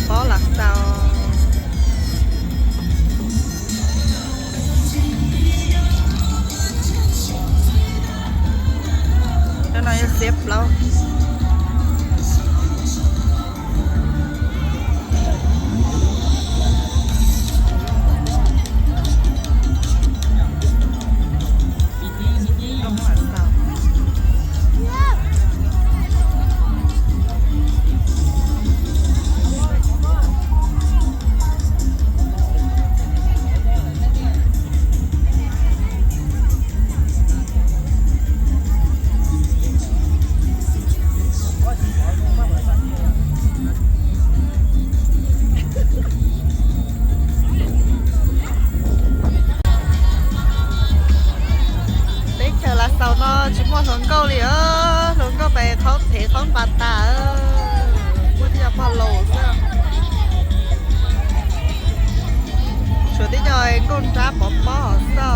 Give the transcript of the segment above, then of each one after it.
ພໍຫຼັງເຈົ້າ. ເຈົ້ານ້ອຍເຊຟລາວ. ເຕັກແຖວລະເຊົາເນາະ ຊິໝົດເຖິງເກົ້າເລີຍ ເອີ ເຖິງເກົ້າໄປເຂົ້າເທເຂົ້າປາຕາ ເອີ ໝົດທີ່ຈະພາໂລເຊື່ອ ຊວນທີ່ຈອຍກຸນຕາປອມປອມເນາ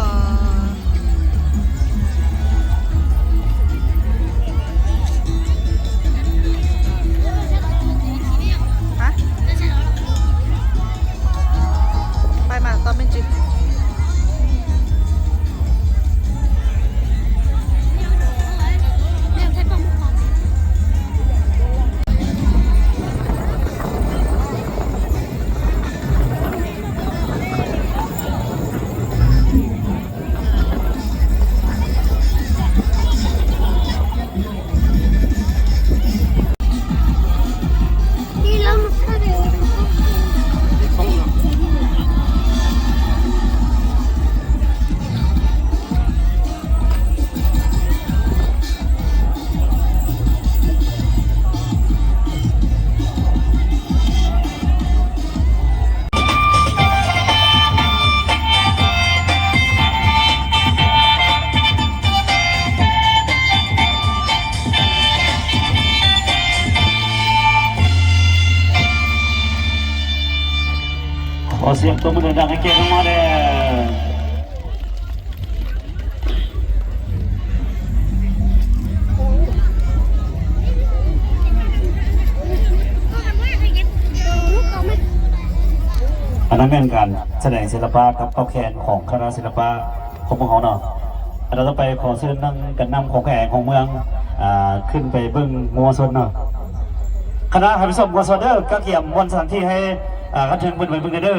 ະ. ຂໍສຽງຕົບມືດັງໆໃຫ້ແກ່ນ້ອງໆແດ່. ອັນນັ້ນແມ່ນການສະແດງສິລະປະກັບເປົ່າແຄນຂອງຄະນະສິລະປະຂອງພວກເຮົາເນາະ. ອັນຕໍ່ໄປຂໍເຊີນທາງການນຳຂອງແຂວງຂອງເມືອງ ອ່າ ຂຶ້ນໄປເບິ່ງງົວຊົນເນາະ. ຄະນະຮັບຜິດຊອບງົວຊົນເດີ ກະກຽມບ່ອນສະຖານທີ່ໃຫ້ ອ່າ ຄັນເຊີນເພິ່ນໄປເບິ່ງແດ່ເດີ.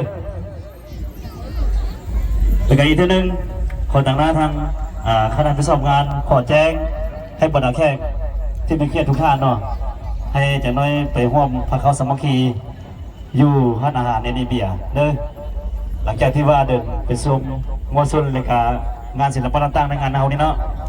ແລ້ວກໍອີກເທື່ອໜຶ່ງ ຂໍຕາງໜ້າທາງ ອ່າ ຄະນະຮັບຜິດຊອບງານ ຂໍແຈ້ງໃຫ້ບັນດາແຂກທີ່ມີກຽດທຸກທ່ານເນາະ ໃຫ້ຈາກໜ້ອຍໄປຮ່ວມພາເຂົ້າສາມັກຄີຢູ່ຮ້ານອາຫານເອນີເບຍເດີ ຫຼັງຈາກທີ່ວ່າເດີນໄປຊົມງົວຊົນ ແລ້ວກະງານສິລະປະຕ່າງໆໃນງານເຮົານີ້ເນາະ.